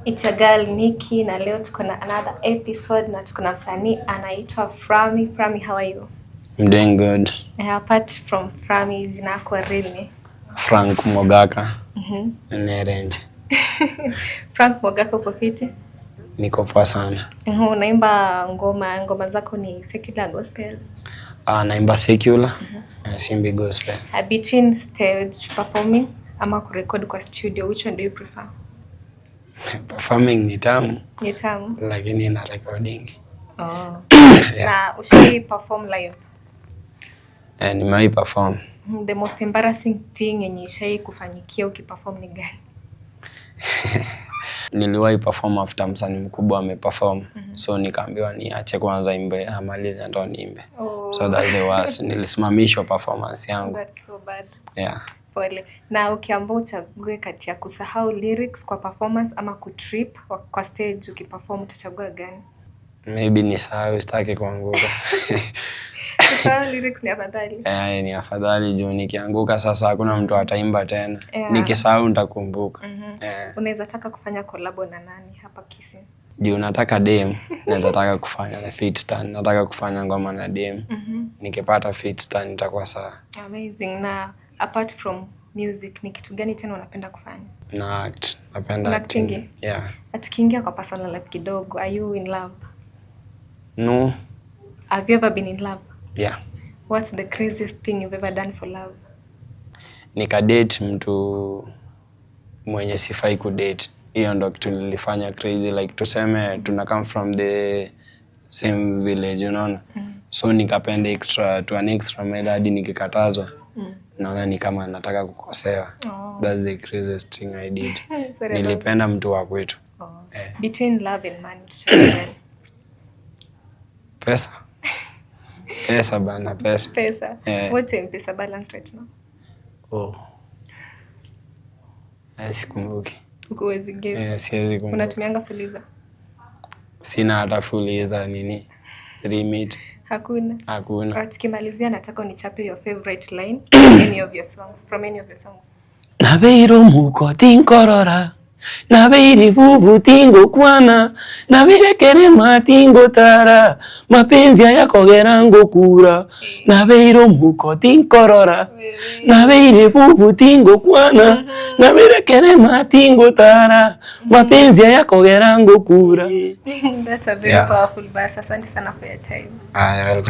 It's your girl Nikki na leo tuko na another episode na tuko na msanii anaitwa Frami. Frami, how are you? I'm doing good. Apart from Frami, jina yako real ni? Frank Mogaka. Nerenje. Frank Mogaka, uko fiti? Niko poa sana. Unaimba ngoma zako ni secular, gospel? Naimba secular, siimbi gospel. Between stage performing ama kurekodi kwa studio, which one do you prefer? Performing ni tamu. Ni tamu. Lakini na recording. Oh. Yeah. Na ushai perform live? Nimewahi perform. The most embarrassing thing yenye ishai kufanyikia ukiperform ni gani? Niliwahi perform after msanii mkubwa ameperform. So nikaambiwa niache kwanza imbe amalize ndo niimbe. Oh. So that's the worst. Nilisimamishwa performance yangu. That's so bad. Yeah. Pole. Na ukiambiwa uchague kati ya kusahau lyrics kwa performance ama kutrip kwa stage ukiperform, utachagua gani? Maybe nisahau, sitaki kuanguka. Kusahau lyrics ni afadhali. Eh, ni afadhali juu nikianguka sasa hakuna mtu ataimba tena. Nikisahau nitakumbuka. Eh. Unaweza taka kufanya collabo na nani hapa Kisii? Juu nataka dem, naweza taka kufanya na Fitstan, nataka kufanya ngoma na dem. Nikipata Fitstan nitakuwa sawa. Amazing. Na apart from music, ni kitu gani tena unapenda kufanya? Na act, napenda Una acting. acting? Yeah. Na tukiingia kwa personal life kidogo, are you in love? No. Have you ever been in love? Yeah. What's the craziest thing you've ever done for love? Nikadate mtu mwenye sifai kudate. Hiyo ndo kitu nilifanya crazy, like tuseme tuna come from the same village, unaona? So nikapenda extra to an extra mile hadi nikikatazwa naona ni kama nataka kukosewa. Oh. That's the craziest thing I did. Sorry about Nilipenda mtu wa kwetu. Oh. Eh. Between love and money, utachagua gani? Pesa. Pesa bana, pesa. Pesa. Eh. What's your M-Pesa balance right now? Oh. Eh, sikumbuki. Huwezi guess. Eh, siwezi kumbuka. Unatumianga Fuliza? Sina hata Fuliza nini. Limit. Hakuna. Hakuna. Ah, tukimalizia nataka unichape your favorite line any of your songs, from any of your songs. Nabeire omuko tinkorora, nabeire bubu tingokwana, nabeire kerema tingotara, mapenzi ayakogera ngokura. Nabeire omuko tinkorora, nabeire bubu tingokwana, nabeire kerema tingotara, mapenzi ayakogera ngokura. That's a very powerful verse. Asante sana for your time. Aya, welcome.